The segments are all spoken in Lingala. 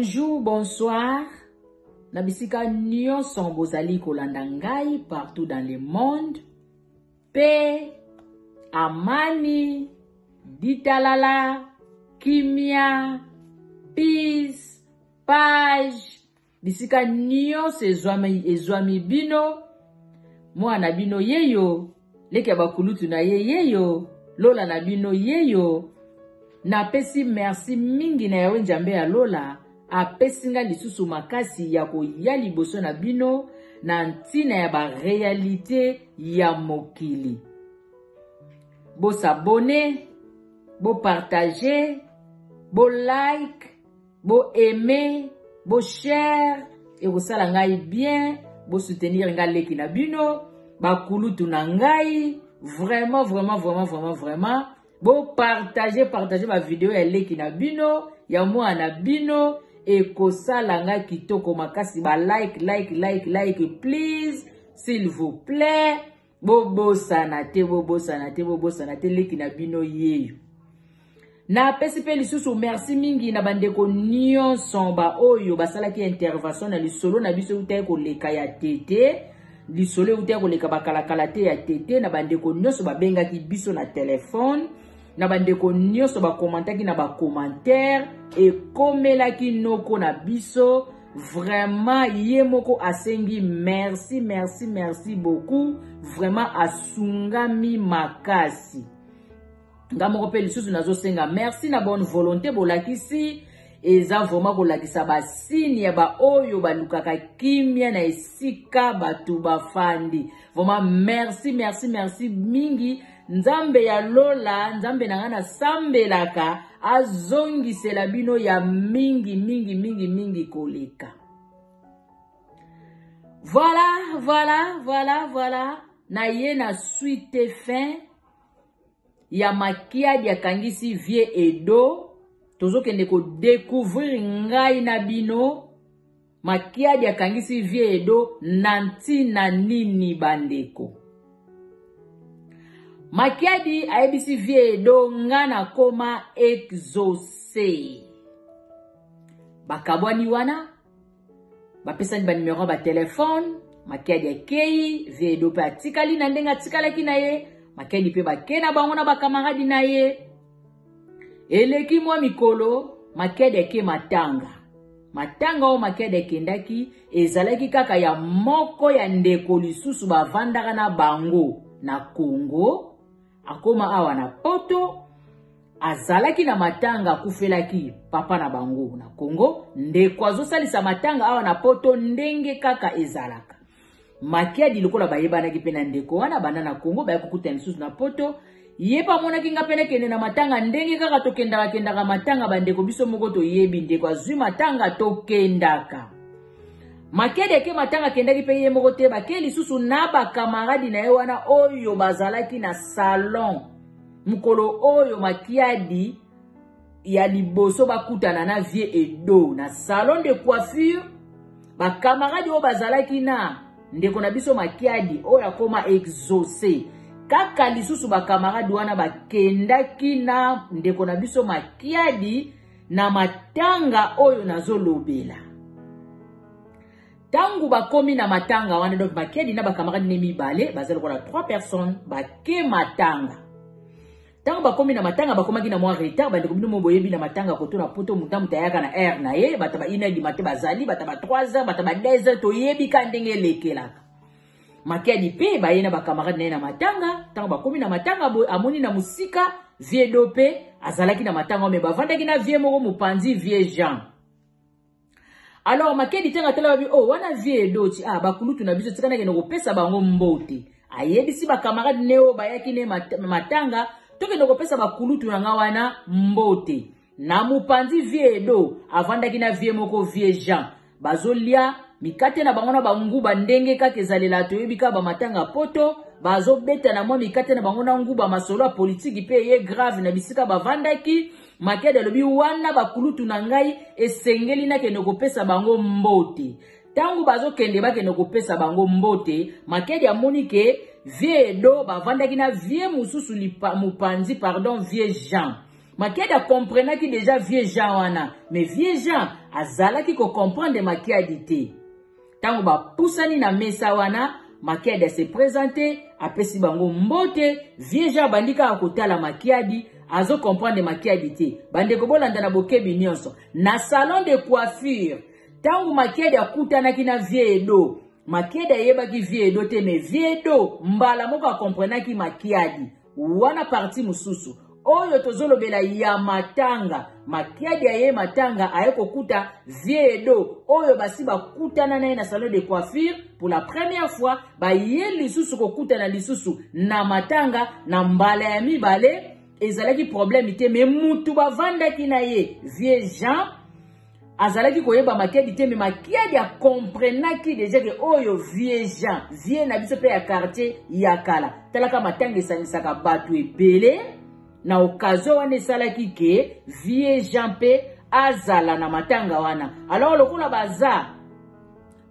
Bonjour, bonsoir. Na bisika nyonso bozali kolanda ngai partout dans le monde. Pe amani, ditalala, kimia, peace, page, bisika nyonso ezwami, ezwami bino mwana na bino yeyo leki ya bakulutu na ye yeyo lola na bino yeyo napesi merci mingi na yawe njambe ya lola apesi nga lisusu makasi ya koya liboso na bino na ntina ya barealite ya mokili bosabone bopartage bolike bo aimer bo share ekosala ngai bien bo soutenir ngai leki na bino bakulutu na ngai vraiment vraiment vraiment vraiment vraiment bo partager partager ba video ya leki na bino ya mwana na bino ekosala ngai kitoko makasi ba like like like like please s'il vous plaît bobosana te bobosana te bobosana te leki na bino yeyo napesi mpe lisusu merci mingi na bandeko nyonso baoyo basalaki intervention na lisolo na biso eutaki koleka ya tete lisolo eutaki koleka bakalakala te ya tete na bandeko nyonso babengaki biso na telefone na bandeko nyonso bakomantaki na bakomantere ekomelaki noko na biso vraiment ye moko asengi merci merci merci beaucoup vraiment asungami makasi nga moko mpe lisusu nazosenga merci na bonne volonté bolakisi eza vraiment kolakisa basini ya baoyo balukaka kimia na esika bato bafandi vraiment merci merci merci mingi nzambe ya lola nzambe na ngai nasambelaka azongisela bino ya mingi mingi mingi mingi koleka voilà voilà voilà voilà na ye na suite fin ya makiadi akangisi vie edo tozokende kodecouvrir ngai na bino Makiadi akangisi vie Edo na ntina nini bandeko? Makiadi ayebisi vie Edo nga nakoma exauce. Bakabwani wana bapesani ba numero ya ba telefone. Makiadi akei, vie Edo mpe atikali na ndenge atikalaki na ye. Makiadi mpe bake na bango na bakamaradi na ye. Eleki mwa mikolo, Makiadi ake matanga. Matanga oyo Makiadi akendaki ezalaki kaka ya moko ya ndeko lisusu bavandaka na bango na Congo. Akoma awa na Poto, azalaki na matanga, akufelaki papa na bango na Congo. Ndeko azosalisa matanga awa na Poto ndenge kaka ezalaka. Makiadi lokola bayebanaki mpe na ndeko wana banda na Congo baya kokutana lisusu na Poto ye mpe amonaki nga mpe nakende na matanga ndenge kaka tokendaka kendaka matanga bandeko biso moko toyebi ndeko azwi matanga tokendaka Makiadi ake matanga akendaki mpe ye moko te bake lisusu na bakamaradi na ye wana oyo bazalaki na salon mokolo oyo Makiadi ya liboso bakutana na vieux Edo na salon de coiffure bakamaradi oyo bazalaki na ndeko na biso Makiadi oyo akoma exauce kaka lisusu bakamaradi wana bakendaki na ndeko na biso Makiadi na matanga oyo nazolobela ntango bakomi na matanga wana donc Makiadi na bakamaradi ne mibale baza lokola 3 personnes bake matanga ntango bakomi na matanga bakomaki na mwa retard bandeko bino mo boyebi na matanga koto na poto moto na moto ayaka na heure na ye bato ba 1 heure du matin bazali bato ba 3 heures bato ba 2 heures toyebi ka ndenge elekelaka Makiadi mpe baye na bakamarade na ye na matanga ntango bakomi na matanga boye amoni na mosika vie do mpe azalaki na matanga me bavandaki na vie moko mopanzi vie Jean alors Makiadi ntango atala babi oh wana vie edoti ah bakulutu na biso tika nakende kopesa bango mbote ayebisi bakamarade ne oyo bayaki ne matanga tokende kopesa bakulutu na nga wana mbote na mopanzi vie edo avandaki na vie moko vie Jean bazolia mikate na bango na banguba ndenge kaka ezalela toyebi kaka bamatanga poto bazobeta na mwa mikate na bango na nguba masolo ya politiki mpe eye grave na bisika bavandaki Makiadi alobi wana bakulutu na ngai esengeli nakende kopesa bango mbote ntango bazokende bakende kopesa bango mbote Makiadi amoni ke vie Edo bavandaki na vie mosusu mopanzi pardon vie Jean. Makiadi akomprenaki deja vieux Jean wana, mais vieux Jean azalaki kocomprendre Makiadi te. Ntango bapusani na mesa wana, Makiadi ase presente, apesi bango mbote. Vieux Jean abandi kaka kotala Makiadi, azo comprendre Makiadi te. Bandeko bolanda na bokebi nyonso. Na salon de coiffure, ntango Makiadi akutanaki na vieux Edo, Makiadi ayebaki vieux Edo te, mais vieux Edo mbala moko akomprenaki Makiadi. Wana parti mosusu oyo tozolobela ya matanga. Makiadi aye matanga, aye kokuta vieux Edo oyo basi bakutana na ye na salon de coiffure pour la première fois, baye lisusu kokutana lisusu na matanga na mbala ya mibale. Ezalaki problème te, mais mutu bavandaki na ye vieux Jean azalaki koyeba Makiadi te, mais Makiadi akomprenaki deja ke oyo vieux Jean, vieux na biso mpe ya quartier ya kala. Talaka matanga esangisaka bato ebele, na occasion wana esalaki ke vieux Jean mpe azala na matanga wana. Alors lokola baza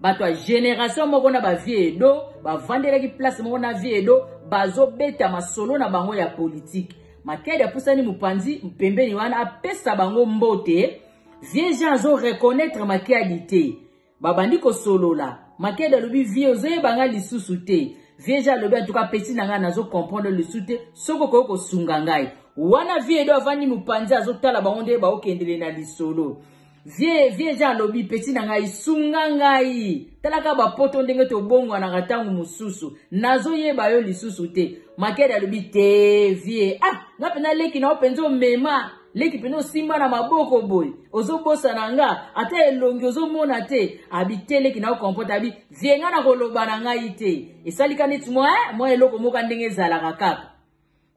bato ya génération moko na ba vieux Edo, bavandelaki place moko na vieux Edo, bazobeta masolo na bango ya politique. Makiadi apusani mopanzi pembeni wana, apesa bango mbote. Vieux Jean azo reconnaître Makiadi te. Babandi kosolola. Makiadi alobi vieux ozoyeba nga lisusu te. Vieux Jean alobi en tout cas petit na nga nazo comprendre lisusu te, soki okoki kosunga ngai. Wana vieux Edo avandi mopanzi azotala bango nde baokendele na lisolo. Vieux Jean alobi petit na ngai sunga ngai. Talaka bapoto ndenge tobongwanaka ntango mosusu. Nazoyeba yo lisusu te. Makiadi alobi te vieux. Ah, nga mpenza leki na yo mpenza omema. Leki mpenza osimba na maboko boye. Ozobosana nga, ata elongi ozomona te. Abi te leki na yo comporte, abi vieux nga na koloba na ngai te. Esalika neti mwa eloko moko ndenge ezalaka kaka.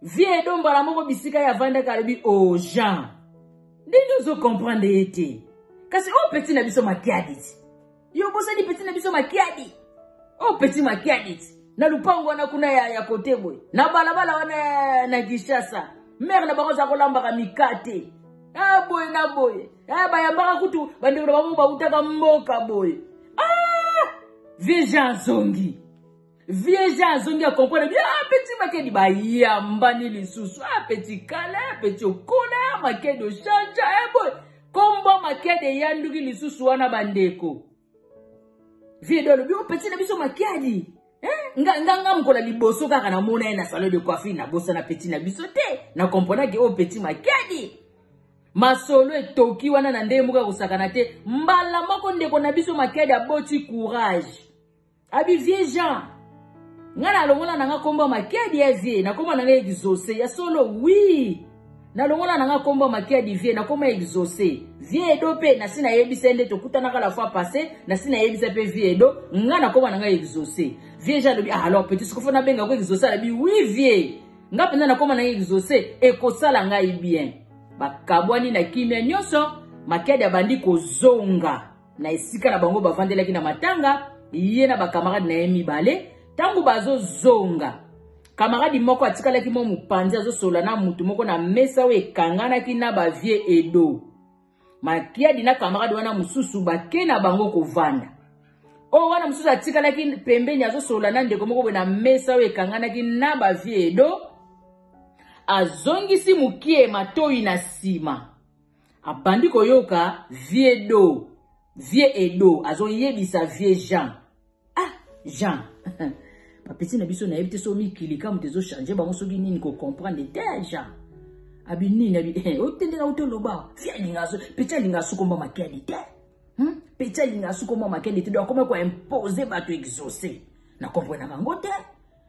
Vieux Edo mbala moko bisika ya vandaka alobi oh Jean, ndenge ozo comprendre ye te. Kasi oh petit na biso Makiadi ti. Yo bosani petit na biso Makiadi. Oh petit Makiadi ti. Na lupango wana kuna ya kote boye. Na balabala wana na Kinshasa. Mère na bango za kolambaka mikate. Ah boye na boye. Ah bayambaka kutu bandeko na bango bautaka mboka boye. Ah vieux Jean Zongi. Vieux Jean azongi a comprendre bien. Ah petit Makiadi bayambani lisusu. Ah petit kala, petit okola, Makiadi ochange. Eh boy. Kombo Makiadi eyanduki lisusu wana bandeko. Vieux Edo alobi, oh petit na biso Makiadi. Eh, nga nga nga mkola liboso kaka na mona ye na salon de coiffure na bosa na petit na biso te. Na comprendre que oh petit Makiadi. Masolo etoki wana na ndenge moko ya kosakana te. Mbala moko ndeko na biso Makiadi aboti courage. Abi vieux Jean, nga na longola na nga kombo Makiadi ya vieux, na kombo na nga exaucé ya solo oui. Na longola na nga kombo Makiadi vieux, na kombo exaucé. Vieux Edo pe na si na yebisa nde tokutanaka la fois passée, na si na yebisa pe vieux Edo, nga na kombo na nga exaucé. Vieux Jean alobi ah alors petit sikofa na benga ko exaucé, alobi oui vieux. Nga penza na kombo na nga exaucé ekosala ngai bien. Bakabwani na kimia nyonso, Makiadi abandi kozonga na esika na bango bavandelaki na matanga, ye na bakamarade na ye mibale. Tango bazozonga, kamarade moko atikalaki mwa mopanzi azosola na mutu moko na mesa oyo ekanganaki na ba vieux Edo. Makiadi na kamarade wana mosusu bake na bango kovanda. Oyo wana mosusu atikalaki pembeni azosola na ndeko moko boye na mesa oyo ekanganaki na ba vieux Edo. Azongisi mokie matoi na nsima. Abandi koyoka vieux Edo. Vieux Edo azoyebisa vieux Jean. Ah, Jean. Bapeti na biso nayebi te so mikili ka moto ezo changer bango soki nini ko comprendre te Jean. Abi nini abi eh, otendeka otoloba. Vieux alinga so, petit alinga so komba Makiadi te. Petit alinga so komba Makiadi te. Donc akoma ko imposer bato exaucé. Na comprendre bango te.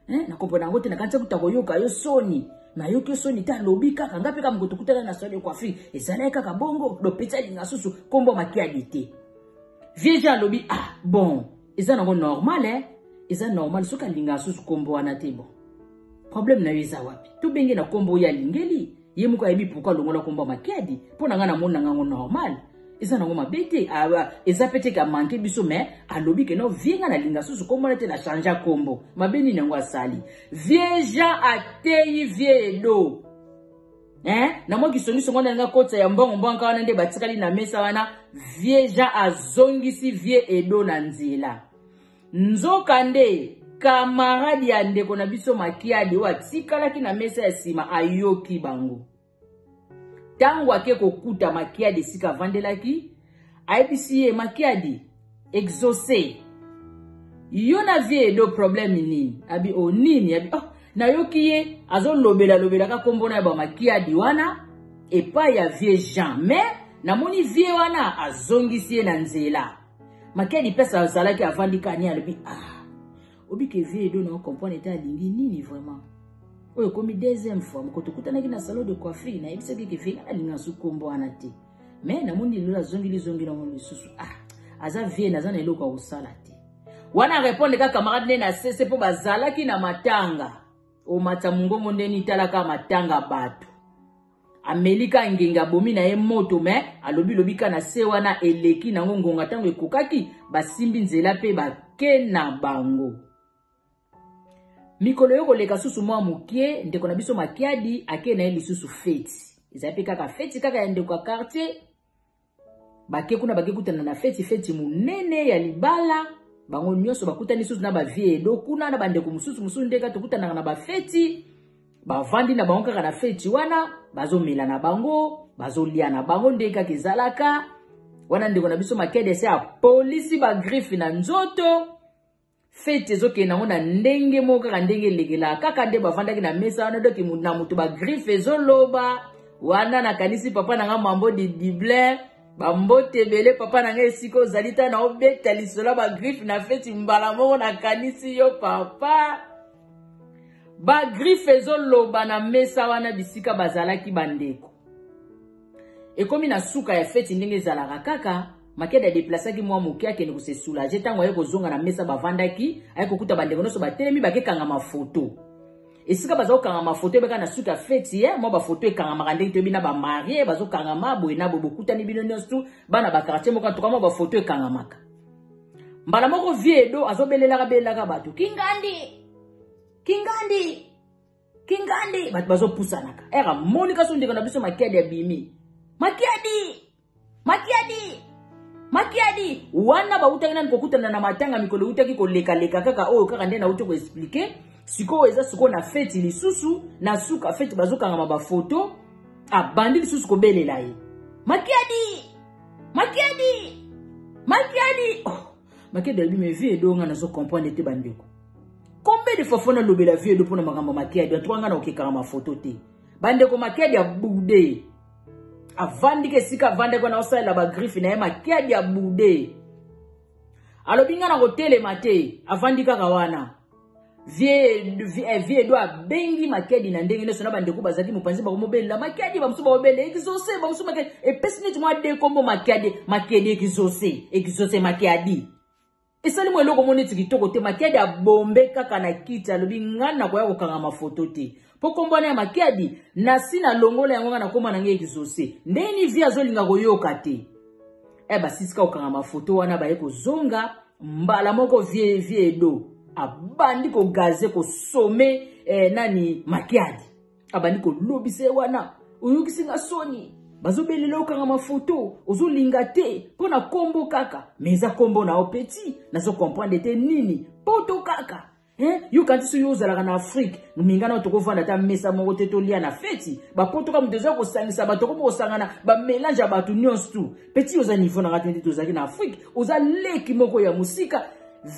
Hein, na comprendre yango te, na kanisa kuta koyoka yo soni. Nayoki yo soni te, alobi kaka nga mpe kaka moto tokutana na salon de coiffure ezalaki kaka bongo, do petit alinga susu kombo Makiadi te. Vieux Jean alobi ah bon, eza nango normal hein, eza normal soki alinga susu kombo wana te bon. Problème na yo eza wapi? Tobenge na kombo oyo alingeli, ye moko ayebi pourquoi alongola kombo Makiadi, mpo na nga namoni na ngango normal. Eza nango mabe te, eza pe te ka manquer biso, mais alobi ke non, vieux nga nalinga susu kombo na te, na changer kombo. Mabe nini yango asali? Vieux Jean ateyi vieux Edo. Hein? Na mwa kisongi songo na nga kotsa ya mbongo mbongo wana nde batikali na mesa wana, vieux Jean azongisi vieux Edo na nzela. Nzoka nde camarade ya ndeko na biso Makiadi oyo atikalaki na mesa ya nsima ayoki bango. Ntango ake kokuta Makiadi esika avandelaki, ayebisi ye, Makiadi, exauce yo na vie edo problème nini? Abi o oh, nini? Abi oh, nayoki ye azolobela lobelaka nkombo na ya bamakiadi wana epai ya vie Jean, mais namoni vie wana azongisi ye na nzela. Makiadi mpesa azalaki avandi kani, alobi ah, obike vie edo na comprendre ete alingi nini vraiment. Oyo ekomi deuxième fois moko tokutanaki na salon de coiffure, nayebisaki ke vie alinga su nkombo wana te, mais namoni lelo azongeli zongeli yango lisusu. Ah, aza vie naza na eloko ya kosala te wana. Répondre ka camarade nde na sese mpo bazalaki na matanga, omata mongongo ndeni talaka matanga bato ameli ka ngenge abomi na ye moto, me alobi lobi ka na se wana eleki nango ngonga ntango ekokaki, basimbi nzela mpe bake na bango. Mikolo yo koleka susu mwa mokie, ndeko na biso Makiadi ake na ye lisusu feti. Ezali mpe kaka feti kaka ya ndeko ya quartier. Bake kuna, bake kutana na feti, feti monene ya libala. Bango nyonso bakutani lisusu na bavie edo kuna na bandeko mosusu mosusu, ndeka tokutanaka na bafeti. Bavandi na bango kaka na feti wana, bazomela na bango, bazolia na bango, nde kaka ezalaka wana. Ndeko na biso Makiadi ese apolisi bagriffe na nzoto. Feti ezokende yango na ndenge moko kaka ndenge elekelaka kaka nde bavandaki na mesa wana, doki na moto bagriffe ezoloba wana. Nakanisi papa na nga Mambo di Dublin, bambote ebele papa na ngai esika ozali. Ta na obeta lisolo ya bagriffe na feti, mbala moko nakanisi yo papa. Bagriffe ezoloba na mesa wana bisika bazalaki bandeko. Ekomi na suka ya feti, ndenge ezalaka kaka, Makede adeplasaki mwa moke akende kose soulager. Ntango aye kozonga na mesa bavandaki, aye kokuta bandeko nyonso batelemi, bakekanga mafoto. Esika baza kokanga mafoto ebeka na suka ya feti ye mwa bafoto ekangamaka ndenge toyebi na bamarie bazokangama boye na boye, bokutani bino nyonso tu bana bakartier moko, antuka mwa bafoto ekangamaka. Mbala moko vie edo azobelelaka belelaka bato, kingandi, kingandi, kingandi. Bato bazopusanaka ere amoni kasi ndeko na biso Makiadi abimi, Makiadi, Makiadi, Makiadi wana. Bautaki nani kokutana na matanga mikolo eutaki kolekaleka kaka oyo kaka nde nauti koexpliquer. Sikoyo eza sikoyo na feti lisusu, na suka feti bazokangama bafoto, abandi lisusu kobelela ye, Makiadi, Makiadi, Makiadi. Oh, Makiadi alobi, mais vie edo nga nazo comprendre te bandeko, combien de fois fo nalobela vie edo mpona makambo Makiadi? Antuka nga na okekanga mafoto te bandeko. Makiadi abude, avandiki esika avandaki wana, osalela bagriffe na ye. Makiadi abude, alobi nga na kotelema te, avandi kaka wana. Vie edo abengi Makiadi na ndenge nyonso na bandeko bazalaki mopanzi, bakomobelela Makiadi, bamosusu bakobela exauce, bamosusu Makiadi. Epesi neti mwa de kombo Makiadi, Makiadi exauce, exauce Makiadi, esali mwa eloko mo neti kitoko te. Makiadi abombe kaka na kiti, alobi ngai nakoya kokanga mafoto te mpo kombo wana ya Makiadi nasi nalongola yango, ngai nakóma na ngai exauce. Ndenge ni vie azolinga koyoka te. E basisika kokanga mafoto wana, baye kozonga, mbala moko vie edo abandi kogaze kosome nani Makiadi, abandi kolobisa ye wana, oyokisi nga soni, bazobelela okanga mafoto, ozolinga te mpo na kombo kaka, me eza kombo na yo petit, nazo comprendre te nini poto kaka. Hein? Yo kanti so yo ozalaka na Afrique, minga na tokovanda ata mesa moko te tolia na feti. Bapoto kaka moto eza kosangisa bato, komo kosangana bamélange ya bato nyonso tu. Petit, oza niveau na nga te, nde tozalaki na Afrique, oza leki moko ya mosika.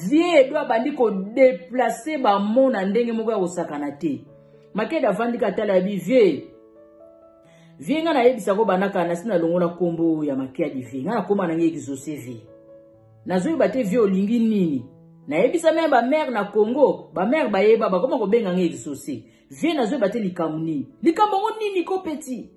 Vie edo abandi kodeplace bamo na ndenge moko ya kosakana te. Makede avandi katala ya bi vie. Vie nga nayebisa ko bandaka nasi nalongola kombo ya Makiadi, vie nga nakoma na ngai exaucé vie. Nazoyeba te vie olingi nini. Nayebisa meme bamare na Congo, bamare bayeba bakoma kobenga ngai exaucé. Vie nazoyeba te likambo nini. Likambo yango nini ko petit?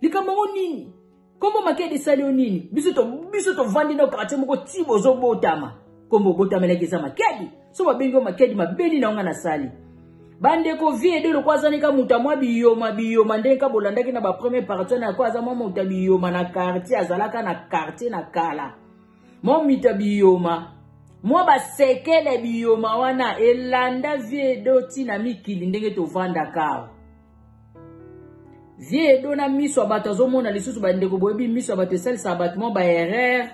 Likambo yango nini? Kombo Makiadi esali yo nini? Biso to biso tovandi na quartier moko ti bozobotama. Kombo obotamelaki eza Makiadi. So babengi yo Makiadi mabeli na nga nasali. Bandeko vie edo lokwa azani ka moto mwa biyoma biyoma ndenge ka bolandaki na ba premier partie na ko aza mwa moto ya biyoma na quartier, azalaka na quartier na kala. Mwa moto ya biyoma, mwa basekele biyoma wana elanda vie edo ti na mikili ndenge tovandaka awa. Vie edo na miso ya bato azomona lisusu bandeko, boyebi miso ya bato esalisaka bato mwa baerreur.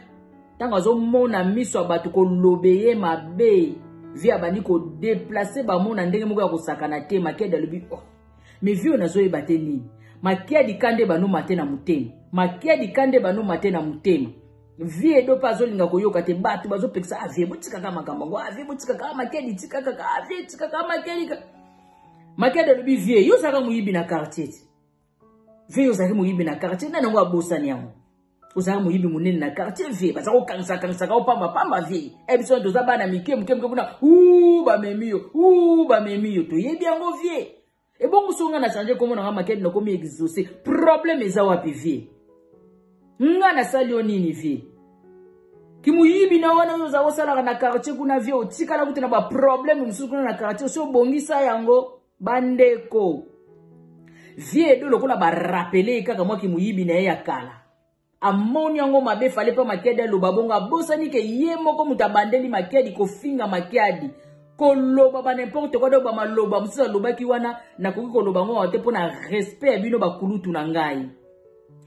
Ntango azomona miso ya bato kolobe ye mabe, vie abandi kodeplace bamona ndenge moko ya kosakana te. Makiadi alobi oh, mais vie oyo nazoyeba te nini. Makiadi kande banoma te na motema. Makiadi kande banoma te na motema. Vie edo mpe azolinga koyoka te bato bazopekisa avie ah, botikaka makambo yango avie ah, botikaka ah, makiadi tikaka avie tikaka makiadi makiadi alobi vie yo ozalaka moyibi na quartier ti vie yo ozalaki moyibi na quartier nani yango abosani yango ozalaka moyibi monene na quartier vie baza kokangisakangisaka yo pamba pamba vie e biso toza bana mike moke moke kuna u bamemi yo u bamemi yo toyebi yango vie ebongo so nga na change kombo na nga makedi nakomi exaucé problème eza wapi vie nga nasali yo nini vie kimoyibi na wana oyo oza kosalaka na quartier kuna vie otikala kutu na baproblème mosusu kuna na quartier osi obongisa yango bandeko vie edo lokola barapele ye kaka mwa kimoyibi na ye ya kala amoni yango mabe fale mpe makiadi aloba bongo abosani ke ye moko moto abandeli makiadi kofinga makiadi koloba ba n'importe quoi donc bamaloba mosusu alobaki wana nakoki koloba yango awa te mpo na respect ya bino bakulutu na ngai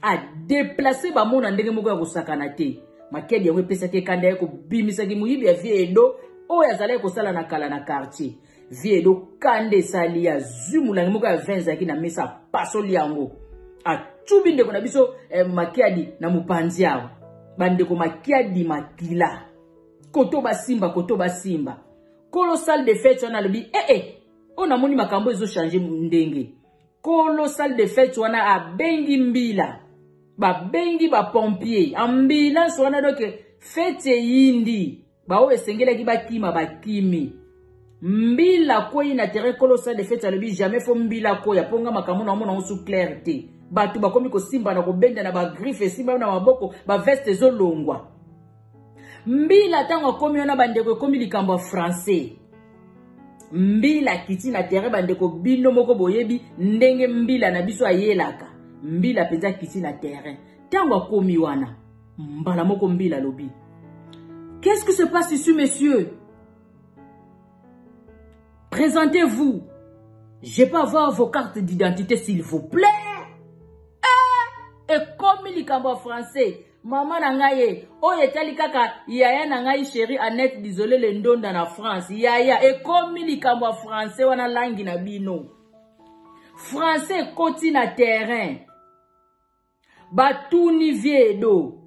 adeplace bamona ndenge moko ya kosakana te makiadi yango epesaki ekanda ye kobimisaki moyibi ya vie edo oyo azalaki kosala na kala na quartier vie edo kanda esali ye azwi molangi moko ya vin ezalaki na mesa apasoli yango atubi ndeko na biso eh, makiadi na mopanzi awa bandeko makiadi makila koto basimba koto basimba kolo salle de fete wana alobi ee eh, eh, oyo namoni makambo ezochange ndenge kolo salle de fete wana abengi mbila babengi bapompier ambulance wana doke fete eyindi baoyo esengelaki bakima bakimi mbila akwei na terrain kolo salle de fete alobi jamais fo mbila akoya mpo nga makambo na omona yango su claire te bato bakomi kosimba na kobenda na bagriffe esimba na maboko baveste ezolongwa mbila ntango akomi wana bandeko ekomi likambo ya français mbila akiti na terrain bandeko bino moko boyebi ndenge mbila na biso ayelaka mbila mpenza akiti na terrain ntango akomi wana mbala moko mbila alobi qu'est-ce qui se passe ici monsieur présentez-vous je peux avoir vos cartes d'identité s'il vous plaît eh, ekomi likambo ya français mama na ngai ye oyo etali kaka yaya na ngai sheri annette dizolele ndonda na france yaya ekomi likambo ya français wana langi na bino français ekoti na terrain batuni vie edo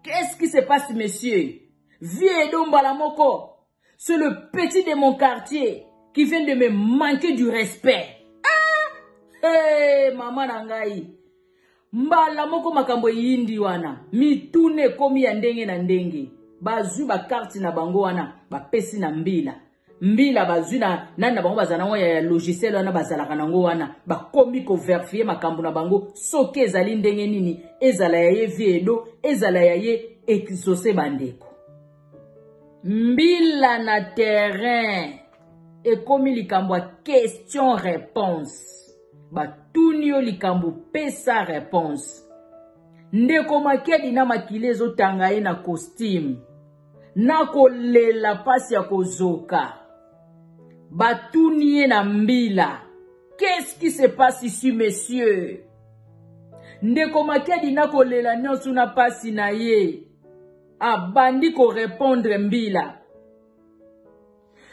qu'est-ce qui se passe monsieur vie edo mbala moko c'est le petit de mon quartier qui vient de me manquer du respect ah! hey, mama na ngai mbala moko makambo eyindi wana mituna ekomi ya ndenge na ndenge bazwi bakarte na bango wana bapesi na mbila mbila bazwi na nani na bango bazala nango ya logiciel wana bazalaka nango wana bakomi koverifie makambo na bango soki ezali ndenge nini ezala ya ye vie edo ezala ya ye exauce bandeko mbila na terrain ekomi likambo ya question réponse batuni yo likambo pesa réponse ndeko makedi na makili ezotanga ye na costume na kolela mpasi ya kozoka batuni ye na mbila qu'est-ce qui se passe ici monsieur ndeko makiadi na kolela nyonso na mpasi na ye abandi korepondre mbila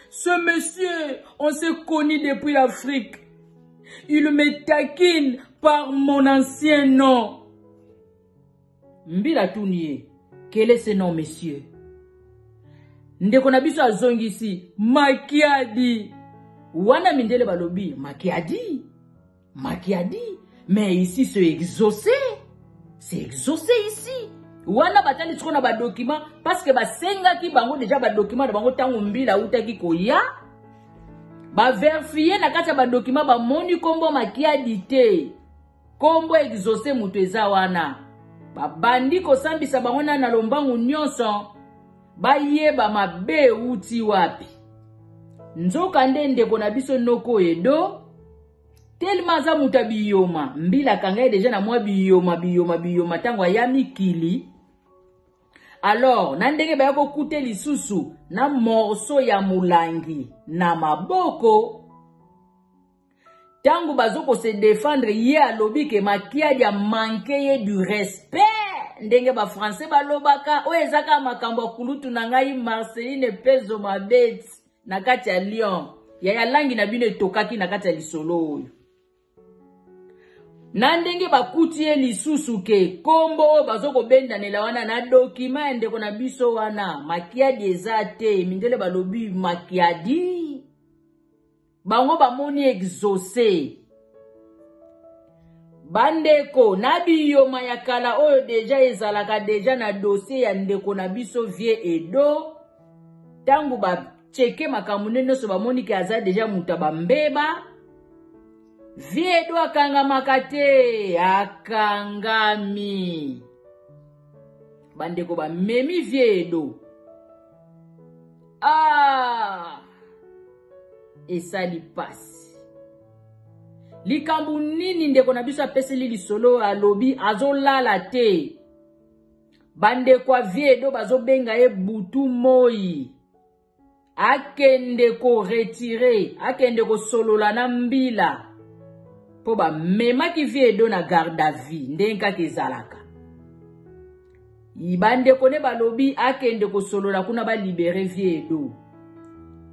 ce monsieur on s'est connu depuis l'afrique il me taquine par mon ancien nom Mbila atuni ye, quel est ce nom monsieur? Ndeko na biso azongisi Makiadi. Wana mindele balobi Makiadi, Makiadi, mais ici c'est exaucé, c'est exaucé ici. Wana batali sikoyo na badokima parce que basengaki bango deja badokima na bango ntango mbila autaki koya baverifie na kati ya badokima bamoni nkombo Makiadi te. Kombo exauce moto eza wana. Babandi kosambisa bango na na lombangu nyonso bayeba mabe euti wapi. Nzoka nde ndeko na biso noko Edo telema aza moto ya biyoma mbila akanga ye deja na mwa biyoma biyoma biyoma ntango aya mikili alors na ndenge baya kokute lisusu na morceau ya molangi na maboko Tango bazo ko se defendre ye alobi ke Makiadi a manque ye du respect ndenge ba français balobaka oyo eza kaka makambo ya kulutu na ngai Marceline Pezo Mabeti na kati ya Lyon yaya langi na bino etokaki na kati ya lisolo oyo. Na ndenge bakuti ye lisusu ke kombo oyo bazo kobendanela wana na dokima ya ndeko na biso wana Makiadi eza te. Mindele balobi Makiadi, bango bamoni exauce. Bandeko na biyoma ya kala oyo deja ezalaka deja na dossier ya ndeko na biso Vieux Edo, ntango bacheke makambo nde nyonso bamoni ke aza deja moto ya bambeba. Vieux Edo akangamaka te, akangami. Bandeko bamemi Vieux Edo. Ah! Esali pasi. Likambo nini ndeko na biso apeseli lisolo, alobi azolala te. Bandeko ya Vieux Edo bazobenga ye butu moi. Akende ko retirer, akende kosolola na mbila. Po bamemaki Vieux Edo na garde à vue, ndenge kaka ezalaka. Bandeko ne balobi akende kosolola kuna ba libérer Vieux Edo.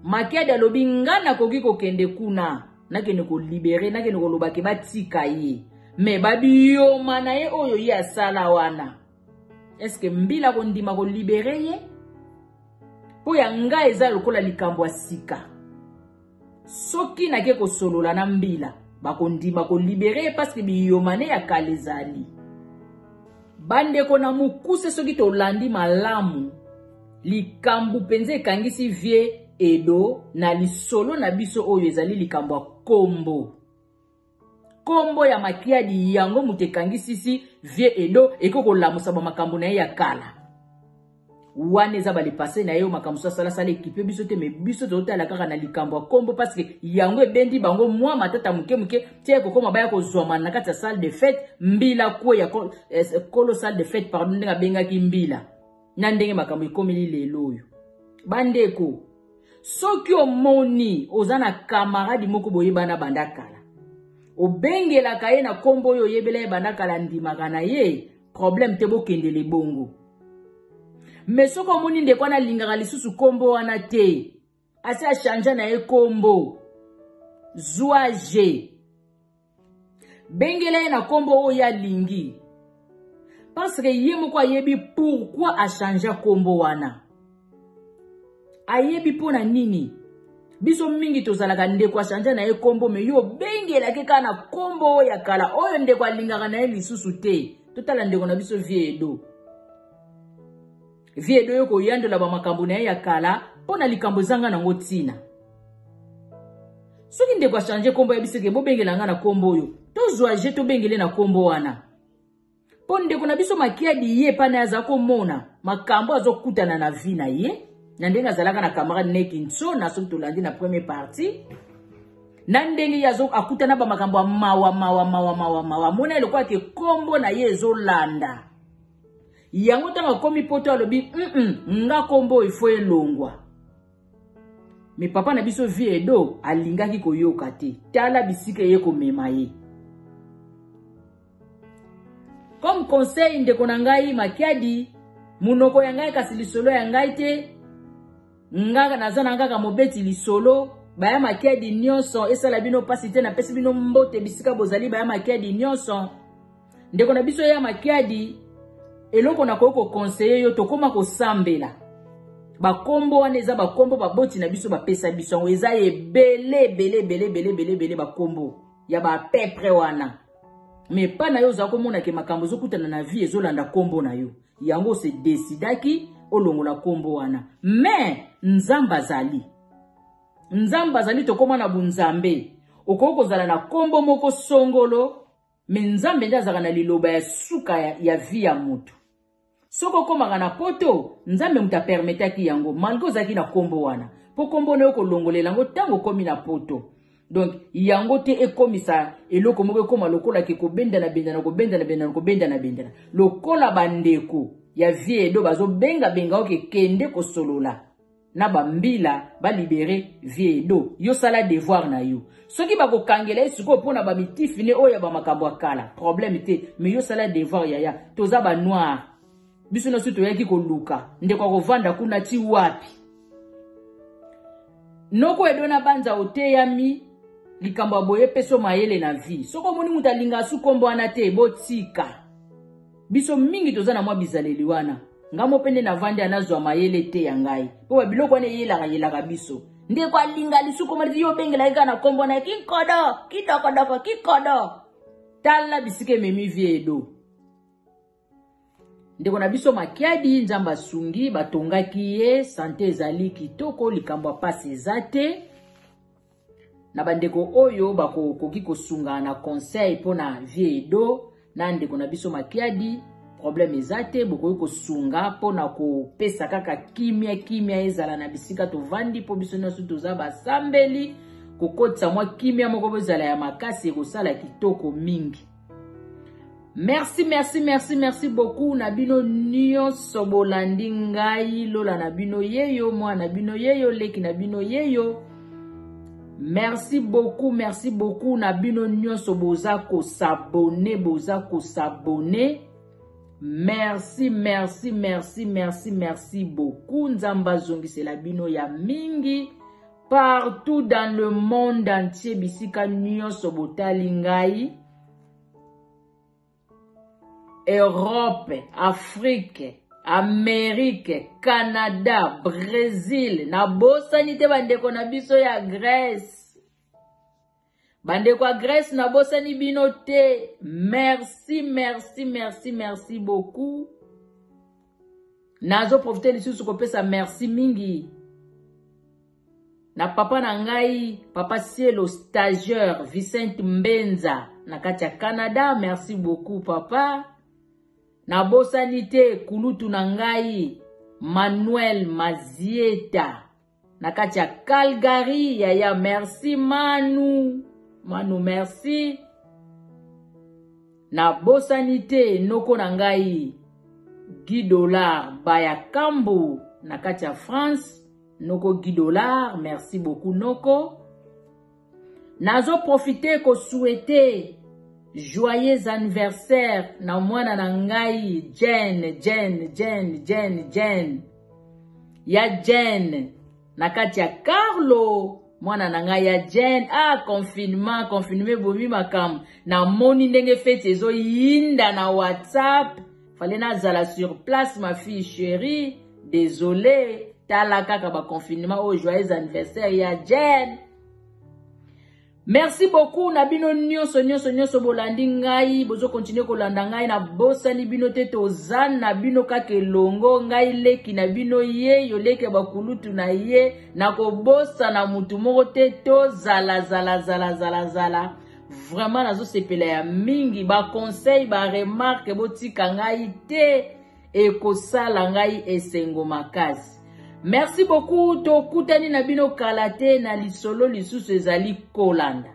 Makiadi alobi nga nakoki kokende kuna, nakende ko libérer, nakende koloba ke batika ye. Mais babiyoma na ye oyo ye asala wana. Est-ce que mbila kondima ko libérer ye? Po ya nga eza lokola likambo ya sika. Soki nake kosolola na mbila, bakondima ko libérer ye parce que biyoma ne ya kala ezali. Bandeko na mokuse, soki tolandi malamu, likambo mpenza ekangisi Vieux Edo na lisolo na biso oyo ezali likambo ya kombo. Kombo ya Makiadi yango moto ekangisisi Vieux Edo, ekoki kolamusa ba makambo na ye ya kala. Wana eza ba le passé na ye, makambo so asala sala ekipe biso te, mais biso tozotala kaka na likambo ya kombo parce que yango ebendi bango mwa matata moke moke tia ekokoma baya kozwama na kati ya salle de fête. Mbila kwe ya kolo salle de fête, pardon, ndenge abengaki mbila na ndenge makambo ekomeli lelo oyo. Bandeko, soki omoni oza na camarade moko boyebana banda kala, obengelaka ye na kombo oyo oyebela ye banda kala, ndimaka na ye, problème te, bokendele bongo. Mais soki omoni ndeko wana alingaka lisusu kombo wana te, asi achangea na ye kombo, zwa je bengela ye na kombo oyo alingi, parce que ye moko ayebi pourquoi achangea kombo wana, ayebi mpona nini. Biso mingi tozalaka ndeko achangea na ye kombo, mais yo obengelaki kaka na kombo oyo ya kala oyo ndeko alingaka na ye lisusu te. Totala ndeko na biso Vieux Edo. Vieux Edo yo koyandola ba makambo na ye ya kala mpo na likambo ezanga nango ntina. Soki ndeko achange kombo ya biso ke bobengela nga na kombo oyo, tozwa je tobengele na kombo wana. Mpo ndeko na biso Makiadi ye epai na ye aza komona makambo azokutana na vie na ye, na ndenge azalaka na camarade ne Kinsona, soki tolandi na première partie, na ndenge ye akutana ba makambo ya mawa mawa mawa mawa mawa, amona ye lokola ke kombo na ye ezolanda yango. Ntango akomi poto alobi nga kombo oyo ifo elongwa. Me papa na biso Vieux Edo alingaki koyoka te. Tala bisika ye komema ye. Comme conseil ndeko na ngai Makiadi, munoko ya ngai kasi lisolo ya ngai te. Nga naza na kaka mobeti lisolo. Baya Makiadi nyonso esala bino pasi te, napesi bino mbote bisika bozali baya Makiadi nyonso. Ndeko na biso ya Makiadi, eloko nakoki koconseiller yo, tokoma kosambela. Bakombo wana eza bakombo baboti na biso bapesa biso yango, eza ebele ebele ebele ebele ebele ebele bakombo ya ba pepre wana. Mais pa na yo oza komona ke makambo ezokutana na vie ezolanda kombo na yo, yango se décidaki olongola kombo wana. Mais Nzambe azali, Nzambe azali, tokoma na bunzambe. Okoki kozala na kombo moko songolo, mais Nzambe nde azalaka na liloba ya suka ya vie ya motu. Soki okomaka na poto, Nzambe moto apermetaki yango, malgré ozalaki na kombo wana, po kombo na yo kolongolela yango ntango okomi na poto. Donc yango te ekomisa eloko moko ekoma lokola ke kobendana bendana, kobendana bendana, kobendana bendana, lokola bandeko ya Vieux Edo bazobenga benga oke kende kosolola na bambila balibere Vieux Edo. Yo sala devoir na yo. Soki bakokangela ye sikoyo mpona bamitifine oyo ya bamakambo ya kala, problème te, mais yo sala devoir yaya. Toza ba noir, biso nyonso toyaki koluka ndeko akovanda kuna ti wapi. Noko Edo na banza oteyami. Likambo ya boye epeso mayele na vie. Soki omoni moto alinga su kombo wana te, botika. Biso mingi toza na mwa bizaleli wana. Nga mo mpe nde navandi anazwa mayele te ya ngai. Mpo ba biloko wana eyelaka yelaka biso. Ndeko alinga lisu kombo te, yo obengela ye kaka na kombo na ye kinkodo, kidokodoko, kikodo. Tala bisika ememi vie Edo. Ndeko na biso Makiadi, Nzambe asungi, batongaki ye, sante ezali kitoko, likambo ya pasi eza te. Na bandeko oyo bakoki kosunga na conseil mpo na vie Edo na ndeko na biso Makiadi, problème eza te, bokoki kosunga mpo na kopesa kaka kimia, kimia ezala na bisika tovandi, mpo biso nyonso toza basambeli, kokotisa mwa kimia moko bozala ya makasi ekosala kitoko mingi. Merci, merci, merci, merci beaucoup na bino nyonso bolandi ngai, lola na bino yeyo, mwana na bino yeyo, leki na bino yeyo. Merci beaucoup, merci beaucoup na bino nyonso boza ko s'abonner, boza ko s'abonner. Merci, merci, merci, merci, merci beaucoup. Nzamba zongisela bino ya mingi partout dans le monde entier, bisika nyonso botali ngai. Europe, Afrique, Amérique, Canada, Brésil, nabosani te bandeko na biso ya Grèce. Bandeko ya Grèce nabosani bino te. Merci, merci, merci, merci beaucoup. Nazo profiter lisusu kopesa merci mingi na papa na ngai, papa Cielo stagiaire Vicente Mbenza na kati ya Canada. Merci beaucoup papa. Nabosani te kulutu na ngai Manuel Mazieta na kati ya Calgary. Yaya merci Manu, Manu merci. Nabosani te noko na ngai Guy Dollar Bayakambu na kati ya France. Noko Guy Dollar, merci beaucoup noko. Nazo profiter ko souhaiter joyeux anniversaire na mwana na ngai Jen, Jen, Jen, Jen, Jen. Ya Jen na kati ya Carlo, mwana na ngai ya Jen. Ah, confinement, confinement ebomi makambo. Namoni ndenge feti ezoyinda na WhatsApp. Fallait nazala sur place ma fille chérie. Désolé, tala kaka ba confinement oyo. Joyeux anniversaire ya Jen. Merci beaucoup na bino nyonso nyonso nyonso bolandi ngai, bozo continuer kolanda ngai, na bosani bino te, toza na bino kaka elongo, ngai leki na bino ye, yo leki ya bakulutu na ye, na kobosana mutu moko te, tozala zala zala zala zala. Vraiment nazosepela ya mingi, ba conseil, ba remarque botika ngai te, ekosala ngai esengo makasi. Merci beaucoup, tokutani na bino kala te na lisolo lisusu ezali kolanda.